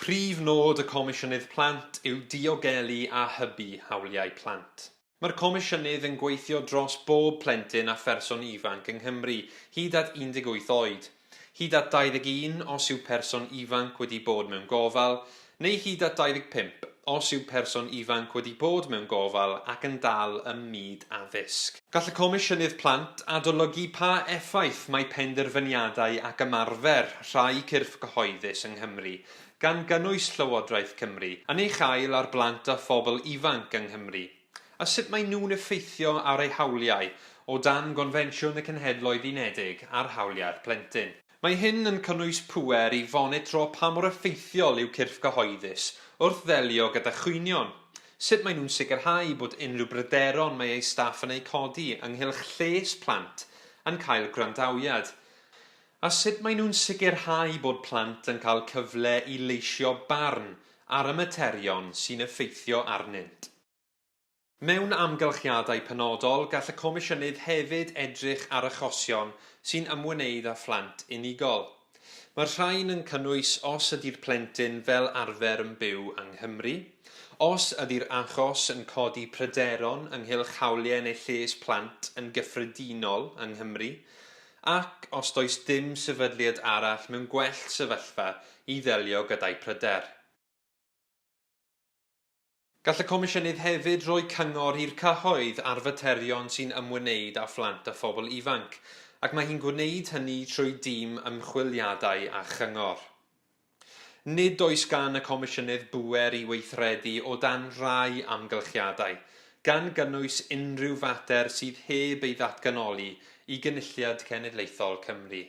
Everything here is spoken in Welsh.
Prif nod y Comisiynydd Plant yw diogelu a hybu hawliau plant. Mae'r Comisiynydd yn gweithio dros bob plentyn a pherson ifanc yng Nghymru hyd at 18 oed, hyd at 21 os yw person ifanc wedi bod mewn gofal, neu hyd at 25 os yw person ifanc wedi bod mewn gofal ac yn dal ym myd addysg. Gall y Comisiynydd Plant adolygu pa effaith mae penderfyniadau ac ymarfer rhai cyrff cyhoeddus yng Nghymru, gan gynnwys Llywodraeth Cymru, yn ei chael ar blant a phobl ifanc yng Nghymru, a sut maen nhw'n effeithio ar eu hawliau o dan Gonfensiwn y Cenhedloedd Unedig ar Hawliau'r Plentyn. Mae hyn yn cynnwys pŵer i fonitro pa mor effeithiol yw cyrff cyhoeddus wrth ddelio gyda chwynion, sut maen nhw'n sicrhau bod unrhyw bryderon mae eu staff yn eu codi ynghylch lles plant yn cael gwrandawiad, a sut maen nhw'n sicrhau bod plant yn cael cyfle i leisio barn ar y materion sy'n effeithio arnynt. Mewn amgylchiadau penodol, gall y Comisiynydd hefyd edrych ar achosion sy'n ymwneud â phlant unigol. Mae'r rhain yn cynnwys os ydy'r plentyn fel arfer yn byw yng Nghymru, os ydy'r achos yn codi pryderon ynghylch hawliau neu lles plant yn gyffredinol yng Nghymru, ac os does dim sefydliad arall mewn gwell sefyllfa i ddelio gyda'u pryder. Gall y Comisiynydd hefyd roi cyngor i'r cyhoedd ar faterion sy'n ymwneud â phlant a phobl ifanc, ac mae hi'n gwneud hynny trwy dîm ymchwiliadau a chyngor. Nid oes gan y Comisiynydd bŵer i weithredu o dan rai amgylchiadau, gan gynnwys unrhyw fater sydd heb ei ddatganoli i Gynulliad Cenedlaethol Cymru.